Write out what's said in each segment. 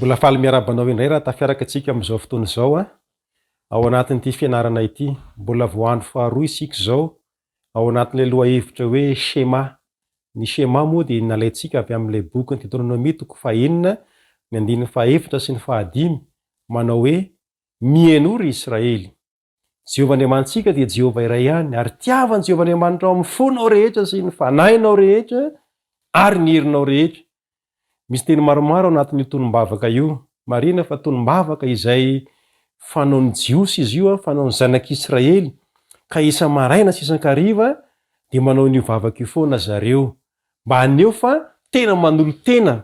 Mbola faly miarahaba anao indray raha tafiaraka antsika amin'izao fotoana izao ao anatin'ity fianarana ity. Mbola vao andro faharoa isika izao ao anatin'ilay lohahevitra hoe Shema. Ny Shema moa dia nalaintsika avy amin'ilay bokin'ny Deoteronomia toko fahenina, ny andininy fahaefatra sy ny fahadimy, manao hoe, Mihainoa ry Israely! Jehovah Andriamanitsika dia Jehovah iray ihany, ary tiava an'i Jehovah Andriamanitrao amin'ny fonao rehetra sy ny fanahinao rehetra ary ny herinao rehetra. Misy teny maromaro ao anatin'io tonom-bavaka io. Marihina fa tonom-bavaka izay fanaon'ny Jiosy izy io, fanaon'ny zanak'Israely, ka isa-maraina sy isan-kariva dia manao an'io vavaka io foana zareo, mba haneho fa tena manolo-tena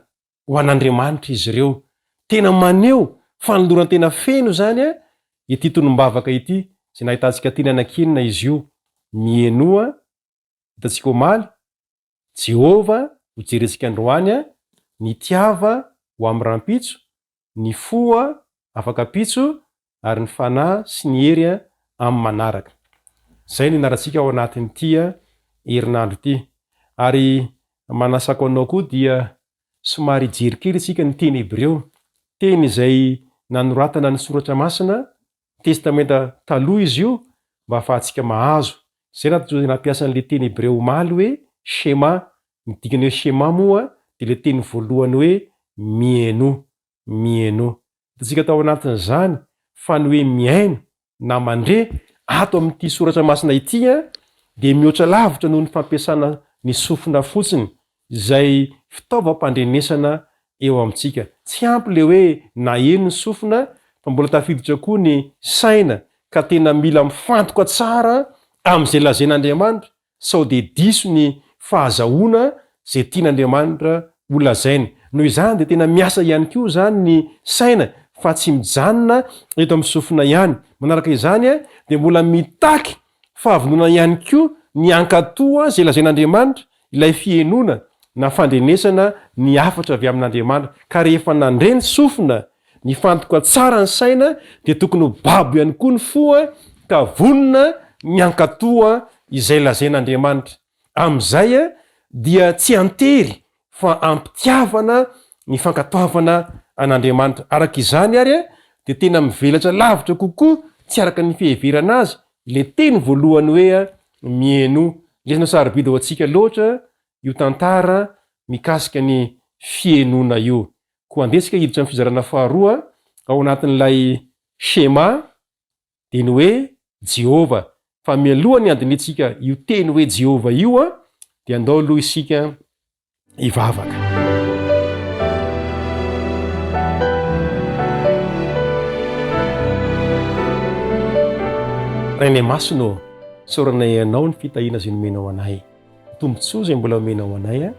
ho an'Andriamanitra izy ireo. Tena maneho fanoloran-tena feno izany ity tonom-bavaka ity, izay nahitantsika teny anankinina izy io. Mihainoa, hitantsika omaly, Jehovah ho jerentsika androany, ny tiava ho amin'ny rahampitso, ny fo afak'ampitso, ary ny fanahy sy ny hery amin'ny manaraka. Izay no ianarantsika ao anatin'ity herinandro ity. Ary manasako anao koa dia somary hijery kely isika ny teny hebreo, teny izay nanoratana ny soratra masina, Testamenta Taloha izy io, mba hahafahantsika mahazo. Izay no nampiasa an'ilay teny hebreo omaly hoe shema. Ny dikan'ny hoe shema moa dia ilay teny voalohany hoe mihainoa, mihainoa. Hitantsika tao anatin'izany fa ny hoe mihaino na mandre ato amin'ity soratra masina ity dia mihoatra lavitra noho ny fampiasana ny sofina fotsiny, izay fitaovam-pandrenesana eo amintsika. Tsy ampy ilay hoe naheno ny sofina fa mbola tafiditra koa ny saina ka tena mila mifantoka tsara amin'izay lazain'Andriamanitra sao dia diso ny fahazahoana izay tian'Andriamanitra ho lazaina. Noho izany dia tena miasa ihany koa izany ny saina fa tsy mijanona eto amin'ny sofina ihany. Manaraka izany dia mbola mitaky fahavononana ihany koa ny hankatoa izay lazain'Andriamanitra, ilay fihenoana na fandrenesana ny hafatra avy amin'Andriamanitra. Ka rehefa nandre ny sofina, nifantoka tsara ny saina, dia tokony ho babo ihany koa ny fo ka vonona ny hankatoa izay lazain'Andriamanitra. Amin'izay dia tsy an-tery fa am-pitiavana ny fankatoavana an'Andriamanitra. Araka izany àry, dia tena mivelatra lavitra kokoa tsy araka ny fiheverana azy ilay teny voalohany hoe mihainoa. Lesona sarobidy ho antsika loatra io tantara mikasika ny fihenoana io. Koa andeha isika hiditra amin'ny fizarana faharoa ao anatin'ilay Shema, dia ny hoe Jehovah. Fa mialoha ny handinihantsika io teny hoe Jehovah io, dia andao aloha isika hivavaka. Rainay Masina ô, isaoranay Anao ny fitahiana izay nomenao anay. Ny tombontsoa izay mbola omenao anay,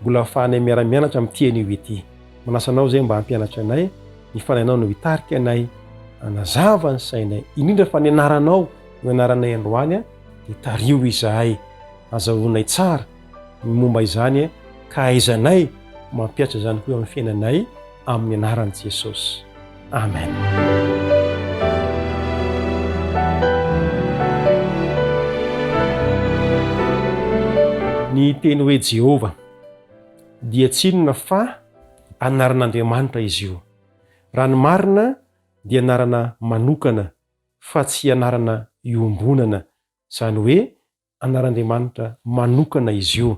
mbola ahafahanay miara-mianatra amin'ity anio ity. Manasa Anao izay mba hampianatra anay, ny Fanahinao no hitarika anay, hanazava ny sainay, indrindra fa ny anaranao no ianaranay androany, dia tariho izahay, azahoanay tsara ny momba izany ka ahaizanay mampihatra izany koa eo amin'ny fiainanay amin'ny anaran'i Jesosy. Amen. Ny teny hoe Jehovah dia tsy inona fa anaran'Andriamanitra izy io. Raha ny marina dia anarana manokana fa tsy anarana iombonana, izany hoe anaran'Andriamanitra manokana izy io.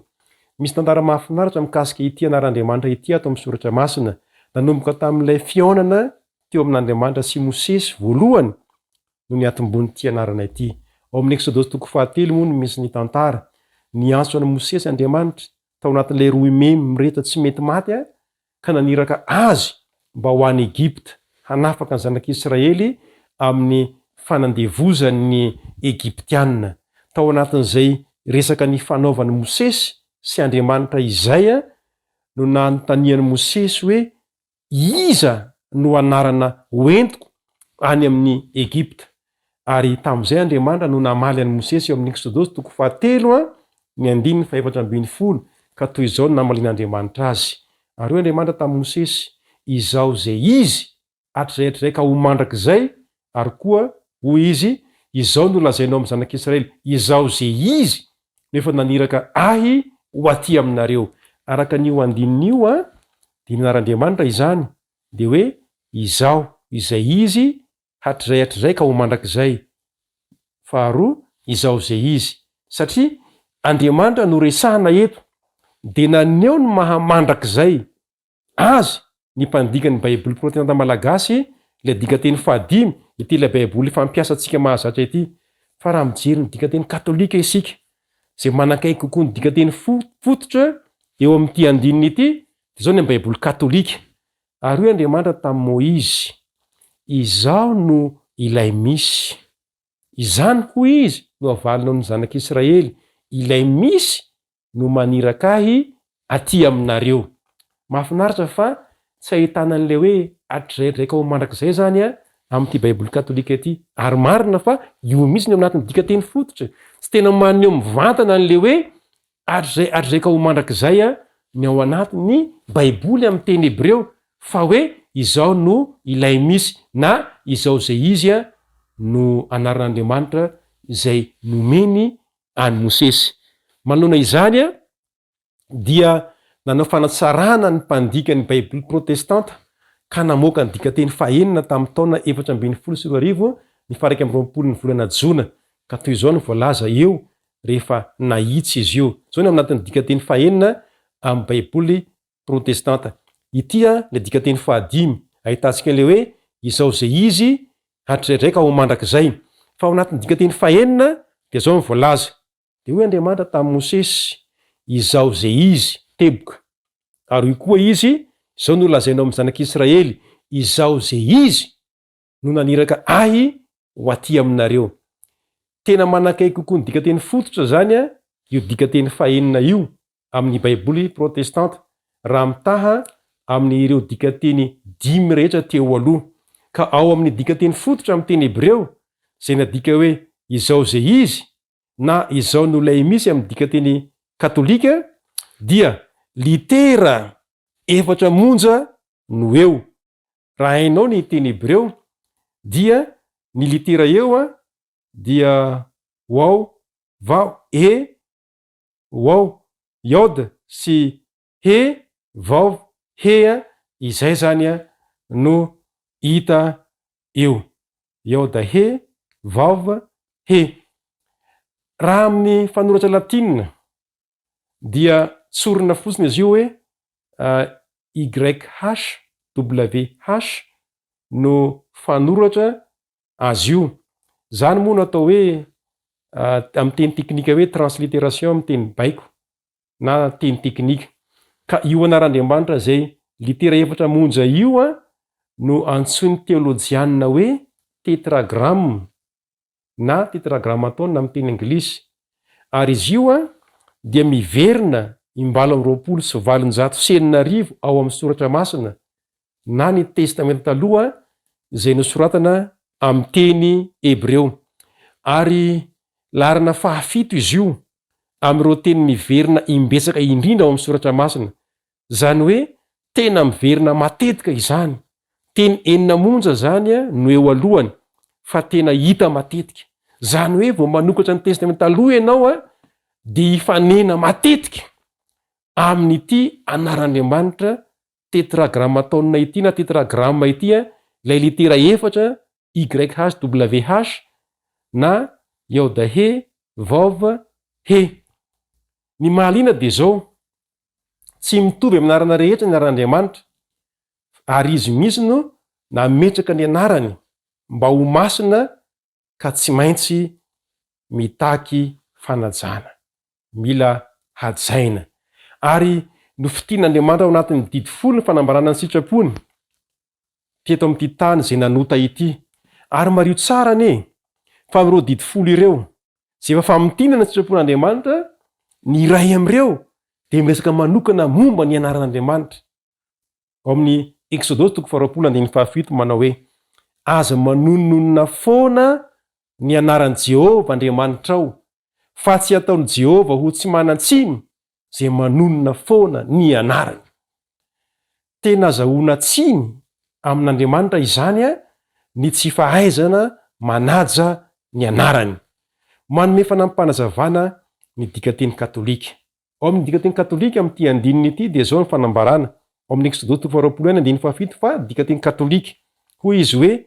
Misy tantara mahafinaritra mikasika ity anaran'Andriamanitra ity ato amin'ny Soratra Masina. Nanomboka tamin'ilay fihaonana teo amin'Andriamanitra sy Mosesy voalohany no niantomboan'ity anarana ity. Ao amin'ny Eksodosy toko fahatelo moa no misy ny tantara. Niantso an'i Mosesy Andriamanitra tao anatin'ilay roimemy mirehitra tsy mety maty ka naniraka azy mba ho any Egypta hanafaka ny zanak'Israely amin'ny fanandevozan'ny Egyptiana. Tao anatin'izay resaka nifanaovan'i Mosesy sy Andriamanitra izay no nanontanian'i Mosesy hoe Iza no anarana hoentiko any amin'i Egypta? Ary tamin'izay Andriamanitra no namaly an'i Mosesy eo amin'ny Eksodosy toko fahatelo ny andininy fahefatra ambin'ny folo, ka toy izao no namalian'Andriamanitra azy, Ary hoy Andriamanitra tamin'i Mosesy, Izaho izay Izy, hatrizay hatrizay ka ho mandrakizay, ary koa, hoy Izy, Izao no lazainao amin'ny zanak'Israely, Izaho izay Izy no efa naniraka Ahy ho aty aminareo. Araka an'io andininy io, dia ny anaran'Andriamanitra izany. Dia hoe Izaho izay Izy hatrizay hatrizay ka ho mandrakizay. Faharoa, Izaho izay Izy. Satria Andriamanitra no resahana eto, dia naneho ny maha mandrakizay Azy ny mpandika ny Baiboly Protestanta Malagasy, ilay dikanteny fahadimy, ity ilay Baiboly fampiasantsika mahazatra ity. Fa raha mijery ny dikanteny katolika isika, izay manakaiky kokoa ny dikanteny fototra eo amin'ity andininy ity, dia izao ny amin'ny Baiboly katolika, Ary hoy Andriamanitra tamin'i Môizy, Izaho no Ilay Misy. Izany, hoy Izy, no havalinao ny zanak'Israely, Ilay Misy no maniraka ahy aty aminareo. Mahafinaritra fa tsy ahitana an'ilay hoe hatrizay hatrizay ka ho mandrakizay izany amin'ity Baiboly katolika ity. Ary marina fa io mihitsy no ao anatin'ny dikanteny fototra. Tsy tena maneho mivantana an'ilay hoe hatrizay hatrizay ka ho mandrakizay ny ao anatin'ny Baiboly amin'ny teny hebreo fa hoe izao no ilay misy na izao izay izy no anaran'Andriamanitra izay nomeny an'i Mosesy. Manoloana izany dia nanao fanatsarana ny mpandika ny Baiboly protestanta ka namoaka ny dikanteny fahenina tamin'ny taona 2014 ny faha-21 ny volana jona, ka toy izao no voalaza eo rehefa nahitsy izy io. Izao ny ao anatin'ny dikanteny fahenina amin'ny Baiboly protestanta. Ity ilay dikanteny fahadimy, ahitantsika ilay hoe izao izay izy hatrizay ka ho mandrakizay. Fa ao anatin'ny dikanteny fahenina dia izao no voalaza, Dia hoy Andriamanitra tamin'i Mosesy, Izaho izay Izy, teboka. Ary hoy koa Izy, Izao no holazainao amin'ny zanak'Israely, Izaho izay Izy no naniraka Ahy ho aty aminareo. Tena manakaiky kokoa ny dikanteny fototra izany io dikanteny fahenina io amin'ny Baiboly protestanta, raha mitaha amin'ireo dikanteny dimy rehetra teo aloha. Ka ao amin'ny dikanteny fototra amin'ny teny hebreo, izay nadika hoe Izao izay Izy na Izao no Ilay Misy amin'ny dikanteny katolika, dia litera efatra monja no eo. Raha hainao ny teny hebreo, dia ny litera eo dia waw, vaw, he, Waw, Yod sy He, Vav, He, izay zany no hita eo. Yod He, Vav, He. Raha amin'ny fanoratra latinina dia tsorina fotsiny izy io hoe YHWH no fanoratra azy io. Izany moa no atao hoe amin'ny teny teknika hoe transliteration amin'ny teny baiko na teny teknika. Ka io anaran'Andriamanitra izay litera efatra monja io no antsoin'ny teolojianina hoe tetragramme na tetragrammaton amin'ny teny anglisy. Ary izy io dia miverina im-28 ao amin'ny Soratra Masina na ny Testamenta Taloha izay nosoratana amin'ny teny hebreo. Ary laharana fahafito izy io amin'ireo teny miverina imbetsaka indrindra ao amin'ny Soratra Masina. Izany hoe tena miverina matetika izany. Teny enina monja izany no eo alohany fa tena hita matetika. Izany hoe vao manokatra ny Testamenta Taloha ianao dia hifanena matetika amin'ity anaran'Andriamanitra Tetragrammaton ity na tetragrama ity ilay litera efatra YHWH na Yod-He Vav-He. Ny mahaliana dia izao, tsy mitovy amin'ny anarana rehetra ny anaran'Andriamanitra, ary Izy mihitsy no nametraka ny anarany mba ho masina ka tsy maintsy mitaky fanajana. Mila hajaina. Ary nofintin'Andriamanitra ao anatin'ny didy folo ny fanambarana ny sitrapony teto amin'ity tany izay nanota ity. Ary mariho tsara anie fa amin'ireo didy folo ireo, izay efa famintinana ny sitrapon'Andriamanitra, ny iray amin'ireo dia miresaka manokana momba ny anaran'Andriamanitra. Ao amin'ny Eksodosy toko faharoapolo andininy fahafito manao hoe, Aza manononona foana ny anaran'i Jehovah Andriamanitrao, fa tsy hataon'i Jehovah ho tsy manan-tsiny izay manonona foana ny anarany. Tena azahoana tsiny amin'Andriamanitra izany ny tsy fahaizana manaja ny anarany. Manome fanampim-panazavana ny dikanteny katolika. Ao amin'ny dikanteny katolika amin'ity andininy ity dia izao ny fanambarana. Ao amin'ny Eksodosy toko faharoapolo ihany andininy fahafito fa dikanteny katolika. Hoy izy hoe,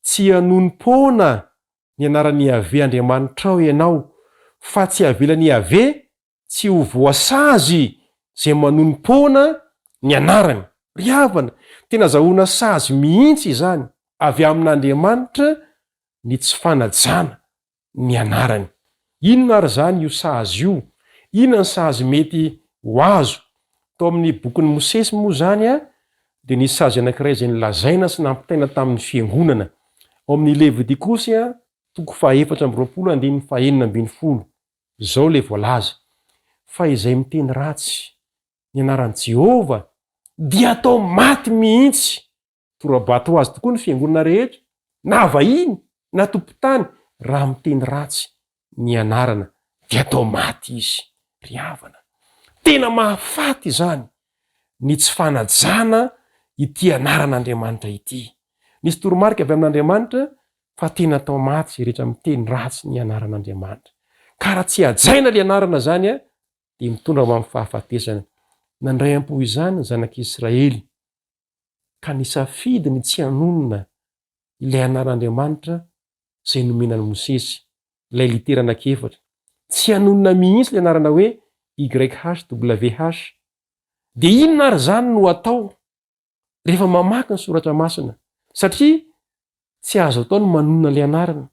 Tsy hanonom-poana ny anaran'i Iaveh Andriamanitrao ianao, fa tsy havelan'i Iaveh tsy ho voasazy izay manonom-poana ny anarany. Ry havana, tena azahoana sazy mihitsy izany avy amin'Andriamanitra ny tsy fanajana ny anarany. Inona ary izany io sazy io? Inona ny sazy mety ho azo? Tao amin'ny bokin'i Mosesy moa izany dia nisy sazy anankiray izay nolazaina sy nampitaina tamin'ny fiangonana. Ao amin'ny Levitikosy toko fahaefatra amby 20 andininy fahenina 16, izao ilay voalaza, Fa izay miteny ratsy ny anaran'i Jehovah dia atao maty mihitsy. Tora-bato ho azy tokoa ny fiangonana rehetra, na vahiny na tompon-tany, raha miteny ratsy ny anarana dia atao maty izy. Ry havana, tena mahafaty izany ny tsy fanajana ity anaran'Andriamanitra ity. Nisy toromarika avy amin'Andriamanitra fa tena atao maty izay rehetra miteny ratsy ny anaran'Andriamanitra. Ka raha tsy hajaina ilay anarana izany dia mitondra ho amin'ny fahafatesana. Nandray am-po izany ny zanak'Israely ka nisafidy ny tsy hanonona ilay anaran'Andriamanitra izay nomena an'i Mosesy, ilay litera anankiefatra. Tsy hanonona mihitsy ilay anarana hoe YHWH. Dia inona ary izany no atao rehefa mamaky ny Soratra Masina? Satria tsy azo atao ny manonona ilay anarana,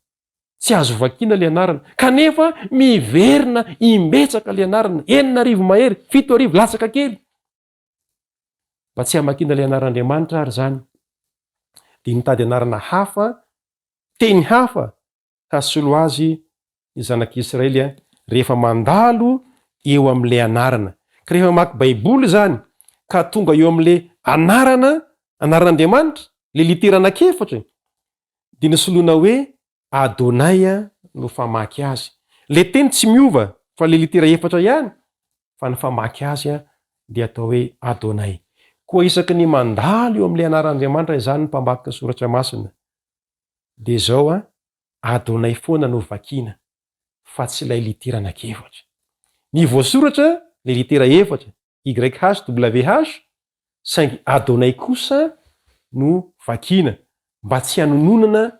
tsy azo vakiana ilay anarana, kanefa miverina imbetsaka ilay anarana, 6000 mahery, 7000 latsaka kely. Mba tsy hamakiana ilay anaran'Andriamanitra ary izany, dia nitady anarana hafa, teny hafa hasolo azy ny zanak'Israely rehefa mandalo eo amin'ilay anarana. Ka rehefa mamaky Baiboly izany, ka tonga eo amin'ilay anarana, anaran'Andriamanitra, ilay litera anankiefatra, dia nosoloina hoe Adonai no famaky azy. Ilay teny tsy miova fa ilay litera efatra ihany fa ny famaky azy dia atao hoe Adonai. Koa isaky ny mandalo eo amin'ilay anaran'Andriamanitra izany ny mpamaky ny soratra masina dia izao Adonai foana no vakiana fa tsy ilay litera anankiefatra. Ny voasoratra ilay litera efatra YHWH saingy Adonai kosa no vakiana mba tsy hanononana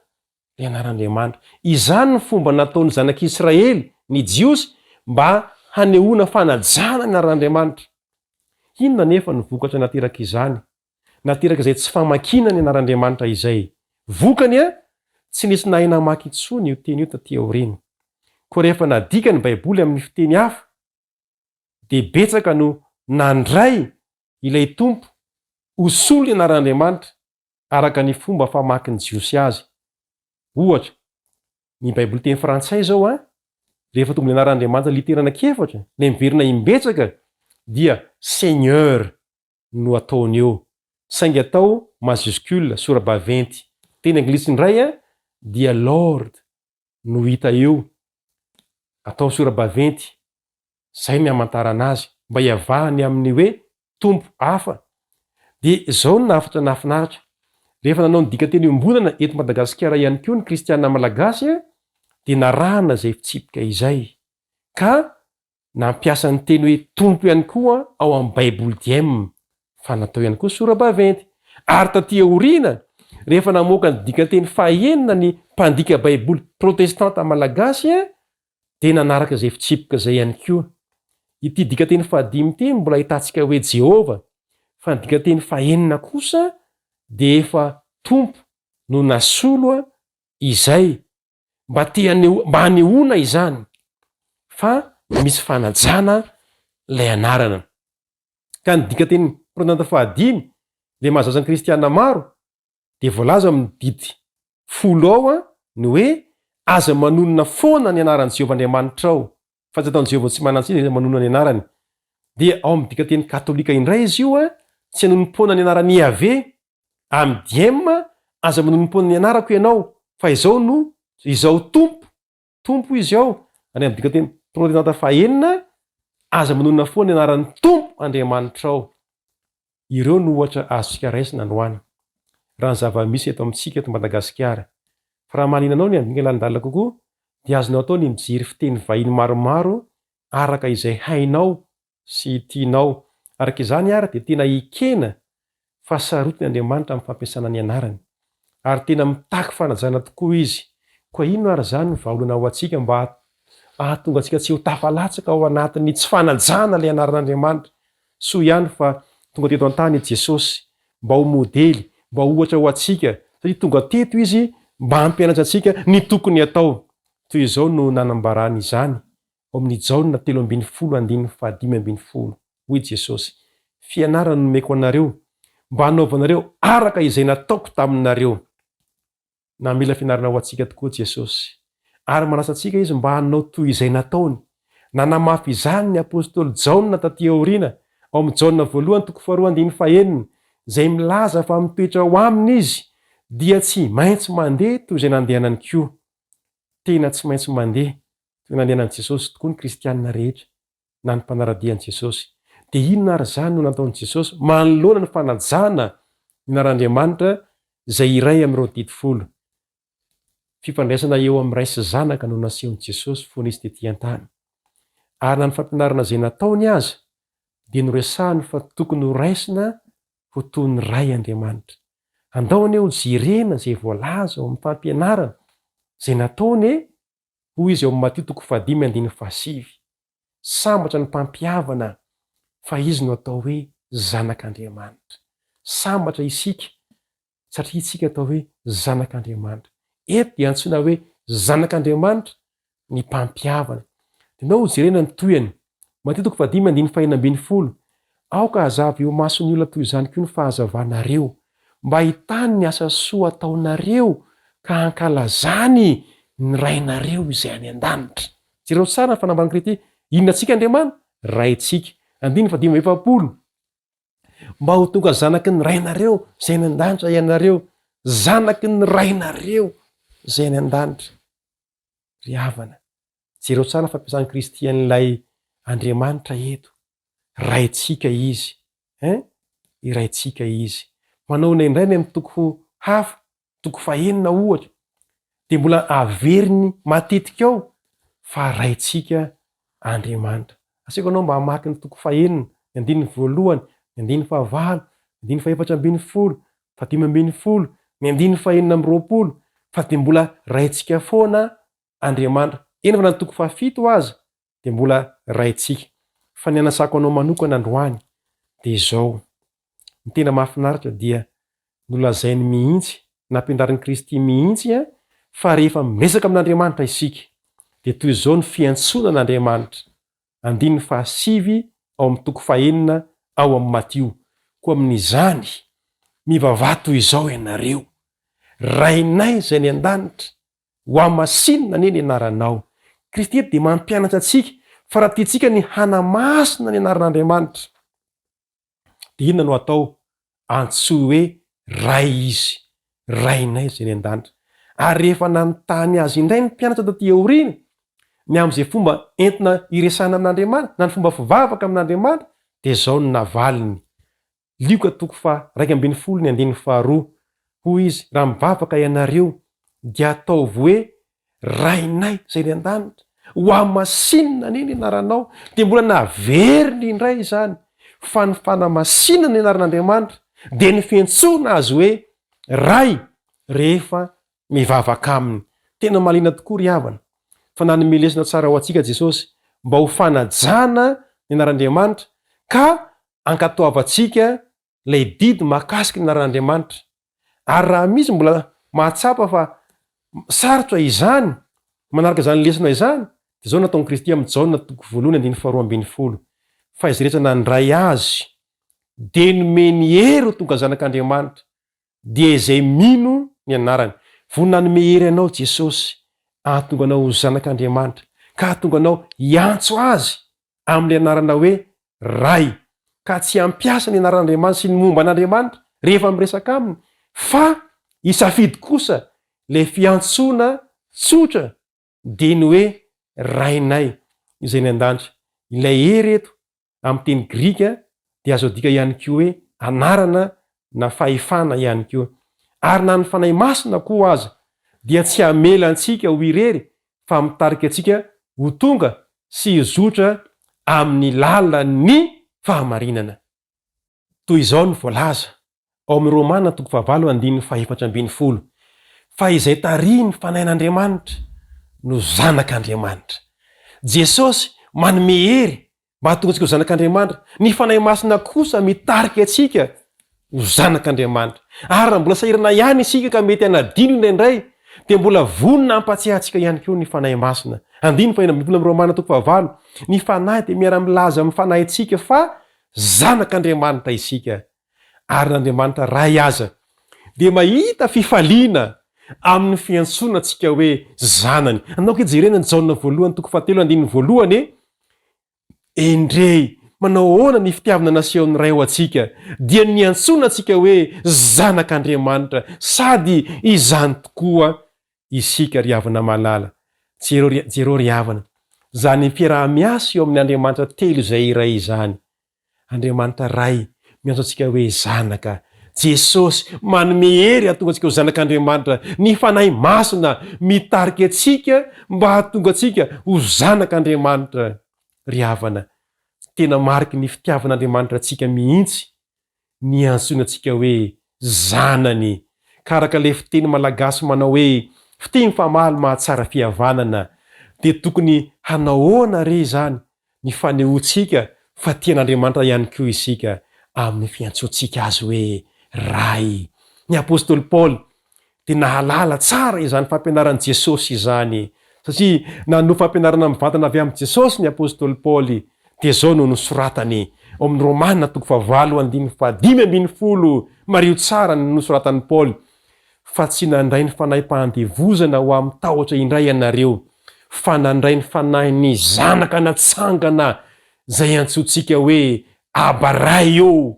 ny anaran'Andriamanitra. Izany ny fomba nataon'ny zanak'Israely, ny Jiosy, mba hanehoana fanajana ny anaran'Andriamanitra. Inona anefa no vokatra naterak'izany? Nateraka izay tsy famakiana ny anaran'Andriamanitra izay. Vokany, tsy nisy nahay namaky intsony io teny io tatỳ aoriana. Koa rehefa nadika ny Baiboly amin'ny fiteny hafa, dia betsaka no nandray ilay Tompo ho solon'ny anaran'Andriamanitra araka ny fomba famakin'ny Jiosy azy. Ohatra, ny Baiboly teny frantsay izao an, rehefa tonga ny anaran'Andriamanitra litera anankiefatra, ilay miverina imbetsaka, dia Seigneur no ataony eo, saingy atao majuscule, sora-baventy. Teny anglisy indray an, dia Lord no hita eo, atao sora-baventy, izay ny hamantarana azy, mba hiavahany amin'ny hoe Tompo hafa. Dia izao no hafatra nahafinaritra, rehefa nanao ny dikanteny iombonana eto Madagasikara ihany koa ny kristiana malagasy dia narahana izay fitsipika izay, ka Nampiasa ny teny hoe Tompo ihany koa ao amin'ny Baiboly diem, fa natao ihany koa sora-baventy. Ary tatỳ aoriana, rehefa namoaka ny dikan-teny fahenina ny mpandika Baiboly protestanta malagasy, dia nanaraka izay fitsipika izay ihany koa. Ity dikan-teny fahadimy ity mbola ahitantsika hoe Jehovah, fa ny dikan-teny fahenina kosa dia efa Tompo no nasolo izay mba te haneho, mba hanehoana izany fa misy fanajana ilay anarana. Ka ny dikanteny protestanta fahadimy, ilay mahazatra ny kristiana maro, dia voalaza amin'ny didy folo ao ny hoe aza manonona foana ny anaran'i Jehovah Andriamanitrao, fa tsy ataon'i Jehovah tsy manan-tsiny izay manonona ny anarany. Dia ao amin'ny dikanteny katolika indray izy io, tsy hanonom-poana ny anaran'i Yaveh, Amin'ny diem, aza manonompoana ny anarako ianao, fa izao no, izao Tompo, Tompo izy ao, any amin'ny dikanteny protestanta fahenina, aza manonona foana ny anaran'ny Tompo Andriamanitrao. Ireo no ohatra azontsika raisina androany, raha ny zava-misy eto amintsika eto Madagasikara. Fa raha mahaliana anao ny handinika lalindalina kokoa, dia azonao atao ny mijery fiteny vahiny maromaro araka izay hainao sy tianao. Araka izany ary dia tena ekena. fa sarotiny Andriamanitra amin'ny fampiasana ny anarany. Ary tena mitaky fanajana tokoa Izy. Koa inona ary izany ny vahaolana ho antsika mba hahatonga antsika tsy ho tafalatsaka ao anatin'ny tsy fanajana ilay anaran'Andriamanitra? Soa ihany fa tonga teto an-tany i Jesosy mba ho modely, mba ho ohatra ho antsika, satria tonga teto Izy mba hampianatra antsika ny tokony hatao. Toy izao no nanambarany izany ao amin'ny Jaona 13 andininy faha-15, Hoy Jesosy, Fianarana no nomeko anareo, mba hanaovanareo araka izay nataoko taminareo. Namela fianarana ho antsika tokoa Jesosy, ary manasa antsika Izy mba hanao toy izay nataony. Nanamafy izany ny apostoly Jaona tatỳ aoriana, ao amin'ny Jaona voalohany toko faharoa andininy fahenina, izay milaza fa mitoetra ao aminy izy, dia tsy maintsy mandeha toy izay nandehanany koa. Tena tsy maintsy mandeha toy ny nandehanan'i Jesosy tokoa ny kristiana rehetra, na ny mpanara-dia an'i Jesosy. Dia inona àry izany no nataon'i Jesosy manoloana ny fanajana ny anaran'Andriamanitra izay iray amin'ireo Didy Folo? Fifandraisana eo amin'ny Ray sy Zanaka no nasehon'i Jesosy fony izy tetỳ an-tany. Ary na ny fampianarana izay nataony aza dia noresahiny fa tokony horaisina ho toy ny Ray Andriamanitra. Andao anie hojerena izay voalaza ao amin'ny fampianarana izay nataony e! Hoy izy ao amin'ny Matio toko fahadimy andininy fahasivy, Sambatra ny mpampihavana, fa izy no atao hoe zanak'Andriamanitra. Sambatra isika satria isika atao hoe zanak'Andriamanitra. Eto dia antsoina hoe zanak'Andriamanitra ny mpampihavana. Dia ndao hojerena ny tohiny. Matio toko fahadimy andininy fahenina ambin'ny folo, Aoka hazava eo imason'ny olona toy izany koa ny fahazavanareo, mba hahitany ny asa soa ataonareo ka hankalazany ny Rainareo izay any an-danitra. Jereo tsara ny fanambaran'i Kristy, inona antsika Andriamanitra? Raintsika. Andininy faha-45, Mba ho tonga zanaky ny Rainareo izay any an-danitra ianareo, zanaky ny Rainareo izay any an-danitra. Ry havana, Jereo tsara ny fampiasan'i Kristy an'ilay Andriamanitra eto. Raintsika Izy. Hein? Iraintsika Izy. Manaona indray ny amin'ny toko hafa, toko fahenina ohatra, dia mbola averiny matetika ao fa Raintsika Andriamanitra. Aseko anao mba hamaky ny toko fahenina, ny andininy voalohany, ny andininy fahavalo, ny andininy fahefatra ambin'ny folo, fahadimy ambin'ny folo, ny andininy fahenina amby roapolo, fa dia mbola Raintsika foana Andriamanitra. Eny fa na ny toko fahafito aza dia mbola Raintsika. Fa ny anasako anao manokana androany dia izao, ny tena mahafinaritra dia nolazainy mihitsy, nampianarin'i Kristy mihitsy fa rehefa miresaka amin'Andriamanitra isika dia toy izao ny fiantsoana an'Andriamanitra, andininy fahasivy ao amin'ny toko fahenina ao amin'ny Matio, Koa amin'izany, mivavaha toy izao ianareo, Rainay izay any an-danitra, Hohamasinina anie ny anaranao. Kristy eto dia mampianatra antsika fa raha tiantsika ny hanamasina ny anaran'Andriamanitra, dia inona no atao? Antsoy hoe Ray Izy, Rainay izay any an-danitra. Ary rehefa nanontany Azy indray ny mpianatra taty aoriana ny amin'izay fomba entina hiresahana amin'Andriamanitra, na ny fomba fivavaka amin'Andriamanitra, dia izao no navaliny, Lioka toko faha-11 ny andininy faharoa, hoy izy, Raha mivavaka ianareo, dia ataovy hoe, Rainay izay any an-danitra, hohamasinina anie ny anaranao. Dia mbola naveriny indray izany, fa ny fanamasinana ny anaran'Andriamanitra dia ny fiantsoana Azy hoe Ray rehefa mivavaka Aminy. Tena mahaliana tokoa ry havana, fa nanome lesona tsara ho antsika Jesosy mba ho fanajana ny anaran'Andriamanitra ka ankatoavantsika ilay didy mahakasika ny anaran'Andriamanitra. Ary raha misy mbola mahatsapa fa sarotra izany manaraka izany lesona izany, dia izao no nataon'i Kristy amin'i Jaona toko voalohany andininy faharoa ambin'ny folo, Fa izay rehetra nandray Azy dia nomeny hery ho tonga zanak'Andriamanitra, dia izay mino ny anarany. Vonona hanome hery anao Jesosy hahatonga anao ho zanak'Andriamanitra, ka hahatonga anao hiantso Azy amin'ilay anarana hoe Ray, ka tsy hampiasa ny anaran'Andriamanitra sy ny momba an'Andriamanitra rehefa miresaka aminy, fa hisafidy kosa ilay fiantsoana tsotra dia ny hoe Rainay izay any an-danitra. Ilay hery eto amin'ny teny grika dia azo adika ihany koa hoe anarana na fahefana ihany koa. Ary na ny Fanahy Masina koa aza dia tsy hamela antsika ho irery fa mitarika antsika ho tonga sy hizotra amin'ny lalan'ny fahamarinana. Toy izao no voalaza. Ao amin'ny Romana toko fahavalo andininy fahefatra ambinifolo, Fa izay tarihin'ny Fanahin'Andriamanitra no zanak'Andriamanitra. Jesosy manome hery mba hahatonga antsika ho zanak'Andriamanitra. Ny Fanahy Masina kosa mitarika antsika ho zanak'Andriamanitra. Ary raha mbola sahirana ihany isika ka mety hanadino indraindray, dia mbola vonona hampatsiahy antsika ihany koa ny Fanahy Masina. Andininy fahenina ambinifolo amin'ny Romana toko fahavalo, Ny Fanahy dia miara-milaza amin'ny fanahintsika fa zanak'Andriamanitra isika. Ary na Andriamanitra Ray aza dia mahita fifaliana amin'ny fiantsoana antsika hoe zanany. Andao ange jerena ny Jaona voalohany toko fahatelo andininy voalohany e! Endrey, manao ahoana ny fitiavana nasehon'ny Ray ho antsika, dia ny niantsoana antsika hoe zanak'Andriamanitra, sady izany tokoa isika ry havana malala. Jereo ry, jereo ry havana, izany fiaraha-miasa eo amin'ny Andriamanitra telo izay iray izany. Andriamanitra Ray miantso antsika hoe zanaka. Jesosy manome hery hahatonga antsika ho zanak'Andriamanitra. Ny Fanahy Masina mitarika antsika mba hahatonga antsika ho zanak'Andriamanitra. Ry havana, tena mariky ny fitiavan'Andriamanitra antsika mihitsy ny iantsoana antsika hoe zanany. Ka araka ilay fiteny malagasy manao hoe fitia mifamaly mahatsara fihavanana dia tokony hanao ahoana re izany ny fanehoantsika fa tia an'Andriamanitra ihany koa isika amin'ny fiantsoantsika Azy hoe Ray. Ny apostoly Paoly dia nahalala tsara izany fampianaran'i Jesosy izany, satria nanoa fampianarana mivantana avy amin'i Jesosy ny apostoly Paoly, dia izao no nosoratany ao amin'ny Romana toko fahavalo andininy fahadimy ambinifolo, mariho tsara ny nosoratan'i Paoly, Fa tsy nandray ny fanahim-pahandevozana ho amin'ny tahotra indray ianareo, fa nandray ny fanahin'ny zanaka natsangana, izay antsointsika hoe, Aba Ray ô!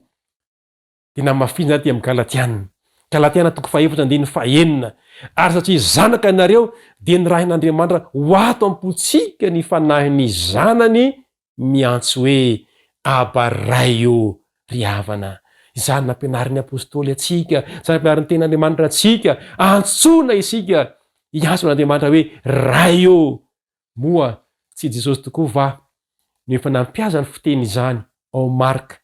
Dia namafisina izany aty amin'ny Galatiana. Galatiana toko fahefatra andininy fahenina. Ary satria zanaka ianareo, dia nirahin'Andriamanitra ho ato am-pontsika ny fanahin'ny Zanany miantso hoe, Aba Ray ô, ry havana. Izany nampianarin'ny Apostoly antsika, izany nampianarin'ny Tenin'Andriamanitra antsika. Antsoina isika hiantso an'Andriamanitra hoe Ray ô. Moa tsy Jesosy tokoa va no efa nampiasa ny fiteny izany ao Marka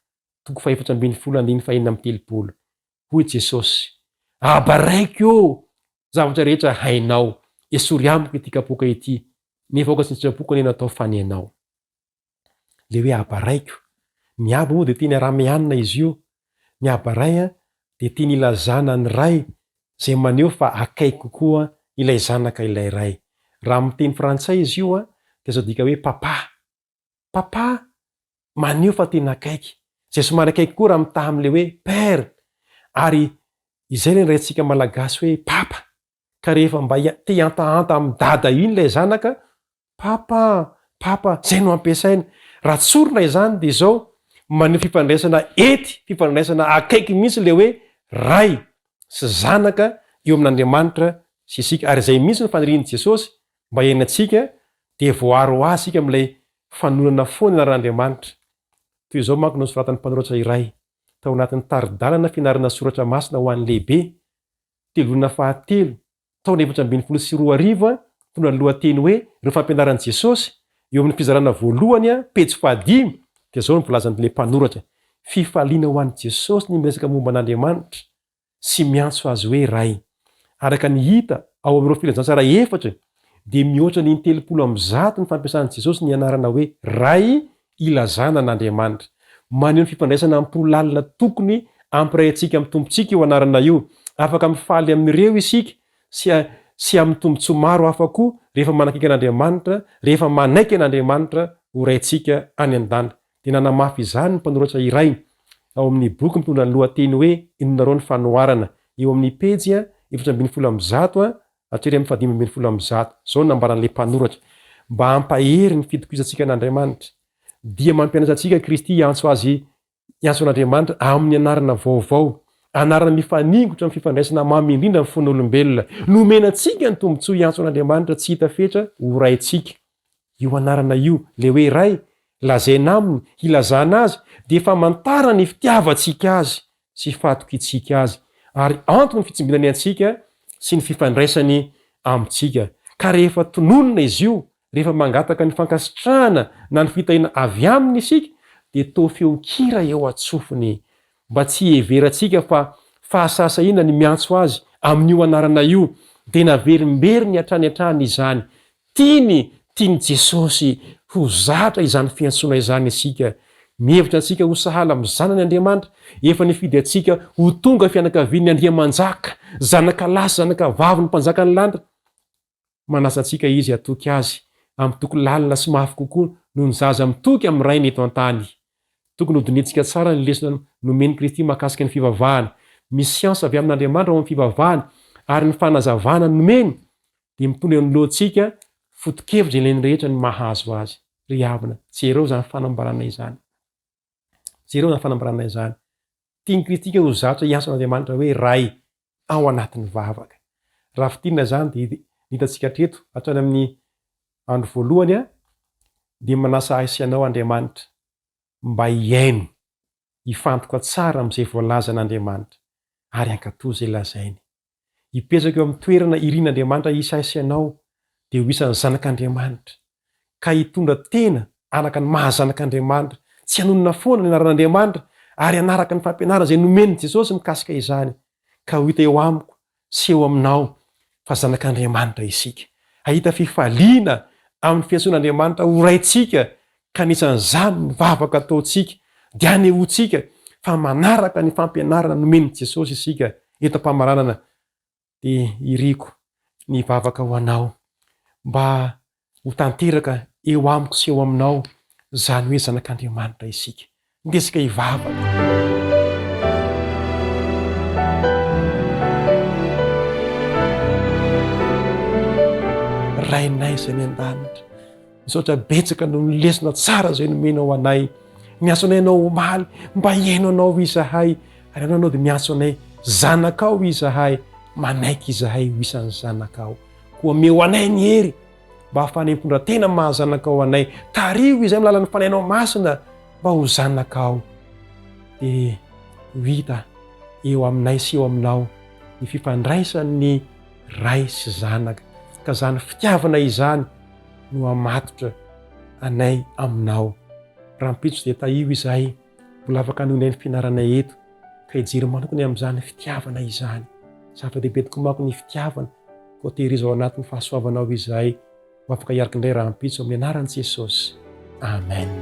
toko fahefatra ambinifolo andininy fahenina amby telopolo? Hoy Jesosy, Aba Raiko ô, zavatra rehetra hainao, esory amiko ity kapoaka ity, nefa aoka tsy ny sitrapoko anie no atao fa ny anao. Le hoe Aba Raiko. Ny Aba moa dia teny arameanina izy io. Ny Aba Ray dia teny ilazana ny Ray izay maneho fa akaiky kokoa ilay Zanaka ilay Ray. Raha amin'ny teny frantsay izy io dia azo adika hoe Papa. Papa maneho fa tena akaiky. Izay somary akaiky koa raha mitaha amin'ilay hoe père. Ary izay ilay niraintsika malagasy hoe papa. Ka rehefa mba te hihantahanta amin'i dada iny ilay zanaka, papa, papa, izay no ampiasaina. Raha tsorina izany dia izao, maneho fifandraisana ety, fifandraisana akaiky mihitsy ilay hoe ray sy zanaka eo amin'Andriamanitra sy isika. Ary izay mihitsy no fanirian'i Jesosy mba hiainantsika dia voaaro ho azy isika amin'ilay fanononana foana ny anaran'Andriamanitra. Toy izao manko no nosoratan'ny mpanoratra iray tao anatin'ny tari-dalana fianarana soratra masina ho an'ny lehibe, telovolana fahatelo, taona 2014, mitondra ny lohateny hoe Ireo fampianaran'i Jesosy, eo amin'ny fizarana voalohany, pejy fahadimy, dia izao no voalazan'ilay mpanoratra, Fifaliana ho an'i Jesosy ny miresaka momba an'Andriamanitra, sy miantso azy hoe Ray. Araka ny hita ao amin'ireo filazantsara efatra dia mihoatra ny intelopolo amby zato ny fampiasan'i Jesosy ny anarana hoe Ray ilazana an'Andriamanitra. Maneho ny fifandraisana am-po lalina tokony hampiray antsika amin'ny Tompontsika io anarana io. Afaka mifaly amin'ireo isika sy sy amin'ny tombontsoa maro hafa koa rehefa manakaiky an'Andriamanitra, rehefa manaiky an'Andriamanitra ho Raintsika any an-danitra. Dia nanamafy izany ny mpanoratra iray ao amin'ny boky mitondra ny lohateny hoe Inonareo ny Fanoharana, eo amin'ny pejy 114 hatreny amin'ny faha 115. Izao no nambaran'ilay mpanoratra, Mba hampahery ny fitokisantsika an'Andriamanitra, dia mampianatra antsika Kristy hiantso Azy, hiantso an'Andriamanitra amin'ny anarana vaovao, anarana mifaningotra amin'ny fifandraisana mamy indrindra amin'ny fon'olombelona. Nomena antsika ny tombontsoa hiantso an'Andriamanitra tsy hita fetra ho Raintsika. Io anarana io, ilay hoe Ray, lazaina aminy, hilazana azy, dia famantarana ny fitiavantsika azy sy fahatokiantsika azy, ary antony ny fitsimbinany antsika sy ny fifandraisany amintsika. Ka rehefa tononina izy io, rehefa mangataka ny fankasitrahana na ny fitahiana avy aminy isika, dia toa feon-kira eo an-tsofiny, mba tsy hiheverantsika fa fahasahisahiana ny miantso Azy amin'io anarana io, dia naverimberiny hatrany hatrany izany. Tiany, tian'i Jesosy ho zatra izany fiantsoana izany isika. Mihevitra antsika ho sahala amin'ny zanany Andriamanitra, efa nifidy antsika ho tonga fianakavian'ny Andriamanjaka, zanaka lahy sy zanaka vavin'ny Mpanjakan'ny lanitra. Manasa antsika Izy hatoky Azy amin'ny toky lalina sy mafy kokoa noho ny zaza mitoky amin'ny rainy eto an-tany. Tokony hodinihintsika tsara ny lesona nomen'i Kristy mahakasika ny fivavahana. Misy siansa avy amin'Andriamanitra ao amin'ny fivavahana, ary ny fanazavana nomeny dia mitondra eo anoloantsika foto-kevitra ilain'ny rehetra ny mahazo azy. Ry havana, jereo izany fanambarana izany. Jereo izany fanambarana izany. Tian'i Kristy ho zatra hiantso an'Andriamanitra hoe Ray ao anatin'ny vavaka. Raha fintinina izany dia ny hitantsika hatreto, hatrany amin'ny andro voalohany, dia manasa ahy sy ianao Andriamanitra mba hihaino, hifantoka tsara amin'izay voalazan'Andriamanitra ary hankatò izay lazainy. Hipetraka eo amin'ny toerana irin'Andriamanitra hisy ahy sy ianao, dia ho isan'ny zanak'Andriamanitra, ka hitondra tena araka ny maha zanak'Andriamanitra, tsy hanonona foana ny anaran'Andriamanitra, ary hanaraka ny fampianarana izay nomen'i Jesosy mikasika izany, ka ho hita eo amiko sy eo aminao fa zanak'Andriamanitra isika. Hahita fifaliana amin'ny fiantsoan'Andriamanitra ho Raintsika, ka anisan'izany ny vavaka ataontsika, dia anehoantsika fa manaraka ny fampianarana nomen'i Jesosy isika. Eto am-pamaranana dia iriko ny hivavaka ho anao mba ho tanteraka eo amiko sy eo aminao izany hoe zanak'Andriamanitra isika. Ndeha isika hivavaka. Rainay izay any an-danitra, misaotra betsaka noho ny lesona tsara izay nomenao anay. Miantso anay ianao omaly mba hihaino anao izahay, ary ianao dia miantso anay zanakao izahay, manaiky izahay ho isan'ny zanakao. Koa omeo anay ny hery mba hahafahanay mitondra tena maha zanakao anay. Tariho izay amin'ny lalan'ny Fanahinao Masina mba ho zanakao. Dia ho hita eo aminay sy eo aminao ny fifandraisan'ny Ray sy Zanaka. Ka izany fitiavana izany no hamatotra anay aminao. Rahampitso dia tahio izahay mbola afaka hanohy indray ny fianaranay eto ka hijery manokana amin'izany fitiavana izany. Zava-dehibe tokoa manko ny fitiavana, koa tehirizo ao anatin'ny fahasoavanao izahay ho afaka hiaraka indray rahampitso amin'ny anaran'i Jesosy. Amen.